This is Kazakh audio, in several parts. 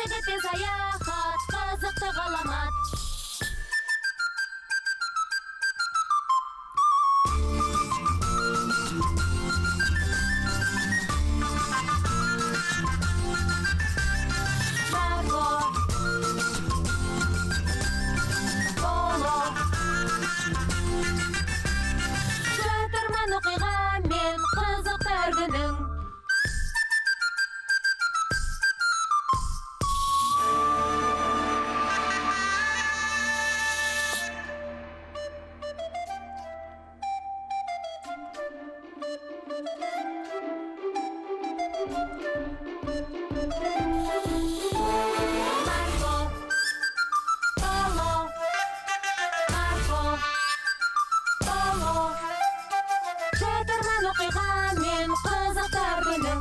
Жігітпен саяхат, қызықты ғаламат. Марко Поло. Шытырман оқиғамен қызықты әр күнің. Марко Поло, Марко Поло. Шытырман оқиғамен қызықты әр күнің.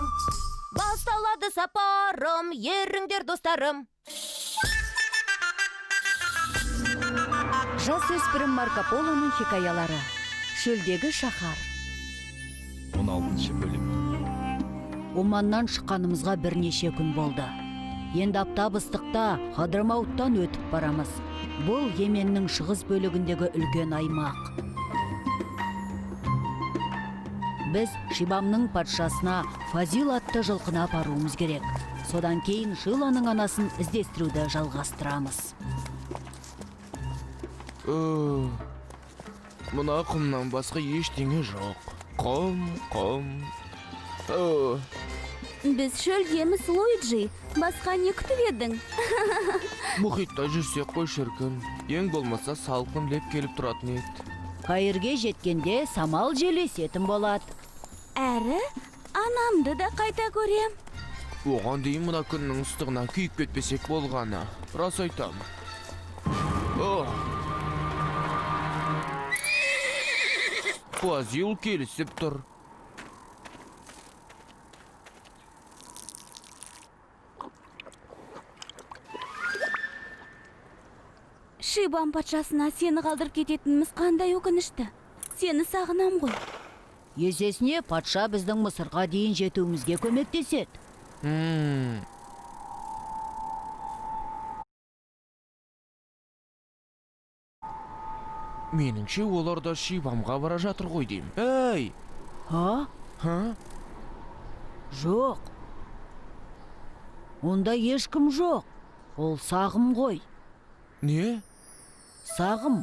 Басталады сапарым, еріңдер, достарым. Жасөспірім Марко Полоның хикаялары. Шөлдегі шаһар. 16 бөлім. Оманнан шыққанымызға бірнеше күн болды. Енді аптап ыстықта Хадрамауттан өтіп барамыз. Бұл Йеменнің шығыс бөлігіндегі үлкен аймақ. Біз Шибамның патшасына Фазил атты жылқыны апаруымыз керек. Содан кейін Шиланың анасын іздестіруді жалғастырамыз. Ö, Мына құмнан басқа ештеңе жоқ. Құм, құм. Ö, Біз шөлдеміз, Луиджи. Басқа не күтіп едің? Мұхитта жүрсек қой, шіркін. Ең болмаса салқын леп келіп тұратын еді. Каирге жеткенде самал жел есетін болады. Әрі анамды да қайта көрем. Оған дейін мына күннің ыстығына күйіп кетпесек болғаны. Рас айтам. О! Фазил келісіп тұр. Шибан патшасына сені қалдырып кететініміз қандай өкінішті. Сені сағынам ғой. Есесіне патша біздің Мысырға дейін жетуімізге көмектеседі. Меніңше, олар да Шибамға бара жатыр ғой деймін. Ей! Ха? Ха? Жоқ. Онда ешкім жоқ. Ол сағым ғой. Не? Сағым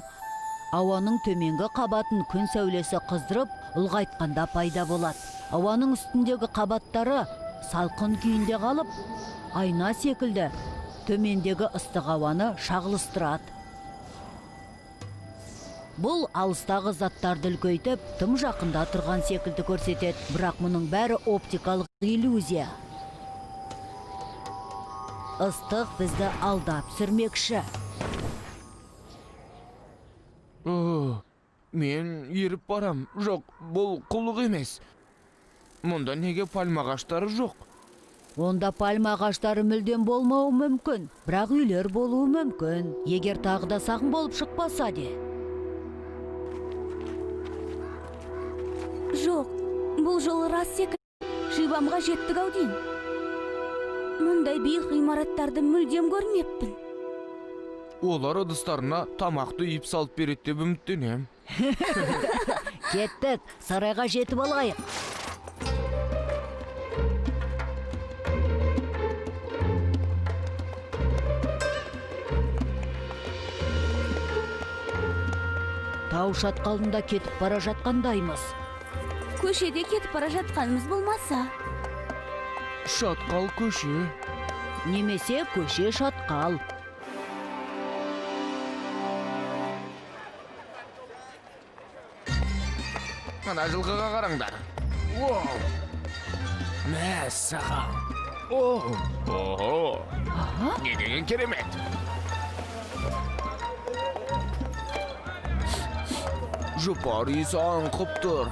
ауаның төменгі қабатын күн сәулесі қыздырып, ұлғайтқанда пайда болады. Ауаның үстіндегі қабаттары салқын күйінде қалып, айна секілді төмендегі ыстық ауаны шағылыстырады. Бұл алыстағы заттарды үлкейтіп, тым жақында тұрған секілді көрсетеді. Бірақ мұның бәрі оптикалық иллюзия. Ыстық бізді алдап сүрмекші. О, мен еріп барам. Жоқ, бұл құлық емес. Мұнда неге пальма ағаштары жоқ? Онда пальма ағаштары мүлдем болмауы мүмкін, бірақ үйлер болуы мүмкін. Егер тағы да сағым болып шықпаса де. Жоқ, бұл жолы рас секілді. Шибамға жеттік ау деймін. Мұндай биік ғимараттарды мүлдем көрмеппін. Олар ыдыстарына тамақты үйіп салып береді деп үміттенем. Кеттік, сарайға жетіп алайық. Тау шатқалында кетіп бара жатқандаймыз. Көшеде кетіп бара жатқанымыз болмаса. Шатқал көше. Немесе көше шатқал. Ана жылқыға қараңдар. Воу! Мәссаған. О! Охо! Не деген керемет! Жұпар иісі аңқып тұр.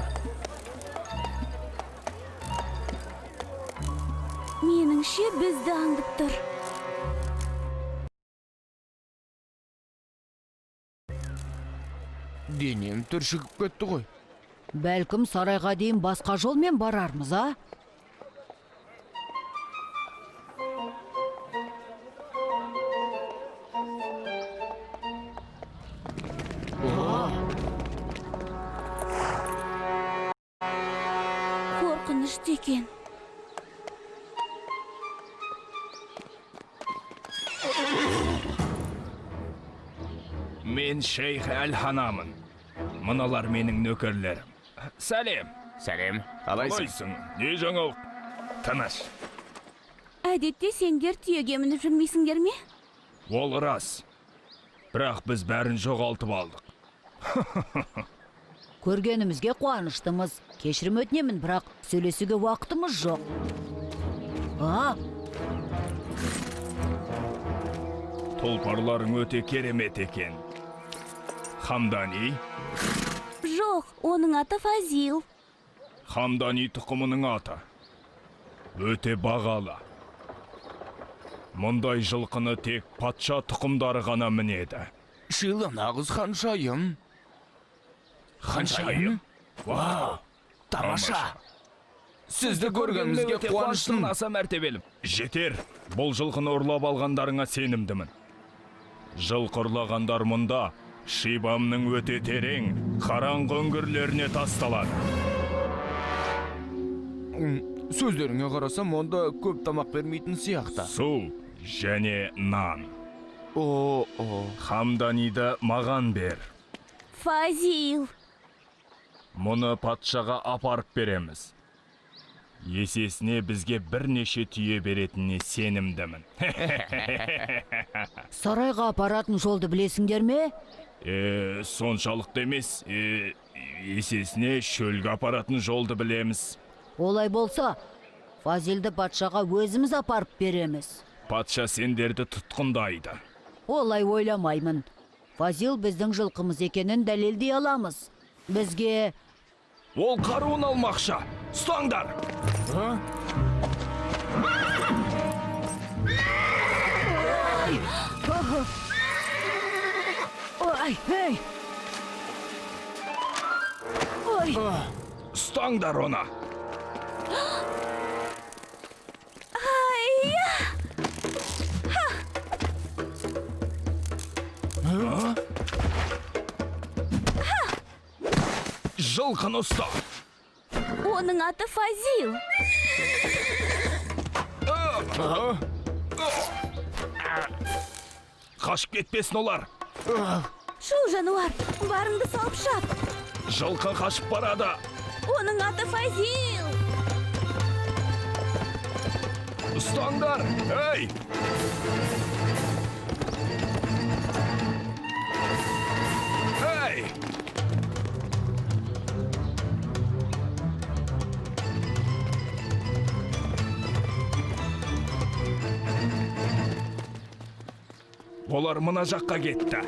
Меніңше, бізді аңдып тұр. Денем түршігіп кетті ғой. Бәлкім сарайға дейін басқа жолмен барармыз, а? Қорқынышты екен. Мен шейх Әл-Ханамын. Мыналар менің нөкерлерім. Сәлем. Сәлем, қалайсың? Қалайсың? Не жаңалық? Тыныш. Әдетте сендер түйеге мініп жүрмейсіңдер ме? Ол рас. Бірақ біз бәрін жоғалтып алдық. Көргенімізге қуаныштымыз. Кешірім өтінемін, бірақ сөйлесуге уақытымыз жоқ. А, Тұлпарларың өте керемет екен. Хамдани, Жоқ, оның аты Фазил. Хамдани тұқымының аты. Өте бағалы. Мұндай жылқыны тек патша тұқымдары ғана мінеді. Шила нағыз ханшайым. Ханшайым? Вау! Тамаша! Сізді көргенімізге қуаныштымын. Аса мәртебелім. Жетер, бұл жылқыны ұрлап алғандарыңа сенімдімін. Жылқы ұрлағандар мұнда Шибамның өте терең, қараңғы үңгірлеріне тасталады. Сөздеріңе қарасам, онда көп тамақ бермейтін сияқты. Су және нан. О, о. Хамданиді маған бер. Фазил. Мұны патшаға апарып береміз. Есесіне бізге бірнеше түйе беретініне сенімдімін. Сарайға апаратын жолды білесіңдер ме? Соншалықты емес. Есесіне шөлге апаратын жолды білеміз. Олай болса, Фазилді патшаға өзіміз апарып береміз. Патша сендерді тұтқындайды. Олай ойламаймын. Фазил біздің жылқымыз екенін дәлелдей аламыз. Бізге Ол қаруын алмақшы. Ұстаңдар! Ой, ей! Ой! Ұстаңдар оны! Жылқыны ұста! Оның аты Фазил. Қашып кетпесін олар! Шу, жануар, барыңды салып шап. Жылқы қашып барады! Оның аты Фазил. Ұстаңдар! Ей! Ей! Олар мына жаққа кетті.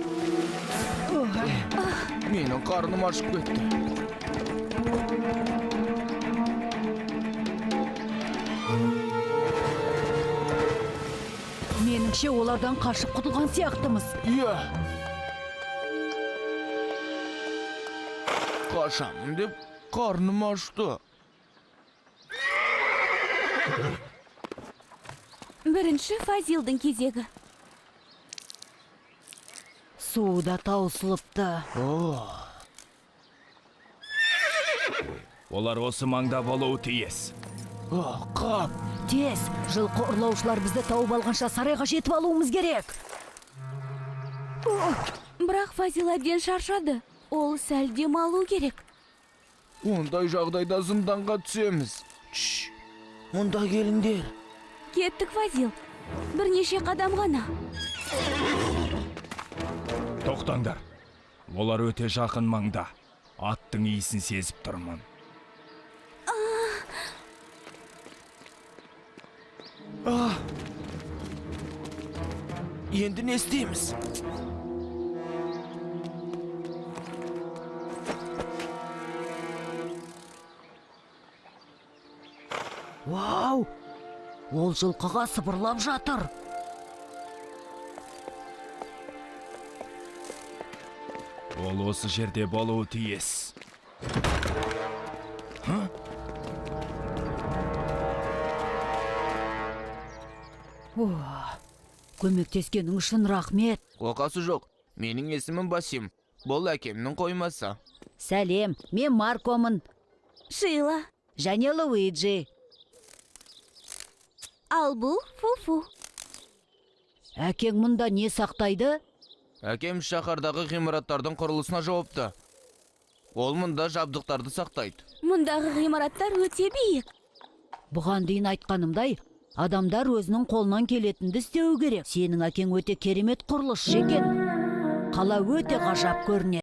Менің қарным ашып кетті. Меніңше, олардан қашып құтылған сияқтымыз. Иә. Қашамын деп қарным ашты. Бірінші Фазилдің кезегі. Су да таусылыпты. Олар осы маңда болуы тиіс. Қап! Тез, жылқы ұрлаушылар бізді тауып алғанша сарайға жетіп алуымыз керек. Бірақ Фазил әбден шаршады. Ол сәл демалу керек. Ондай жағдайда зынданға түсеміз. Шш, мұнда келіңдер. Кеттік, Фазил. Бірнеше қадам ғана. Тоқтаңдар. Олар өте жақын маңда. Аттың иісін сезіп тұрмын. Енді не істейміз? Вау! Ол жылқыға сыбырлап жатыр. Ол осы жерде болуы тиіс. Көмектескенің үшін рахмет. Оқасы жоқ. Менің есімім Басим. Бұл әкемнің қоймасы. Сәлем, мен Маркомын. Шила. Және Луиджи. Ал бұл Фуфу. Әкең мұнда не сақтайды? Әкем шаһардағы ғимараттардың құрылысына жауапты. Ол мұнда жабдықтарды сақтайды. Мұндағы ғимараттар өте биік. Бұған дейін айтқанымдай, адамдар өзінің қолынан келетінді істеуі керек. Сенің әкең өте керемет құрылысшы екен. Қала өте ғажап көрінеді.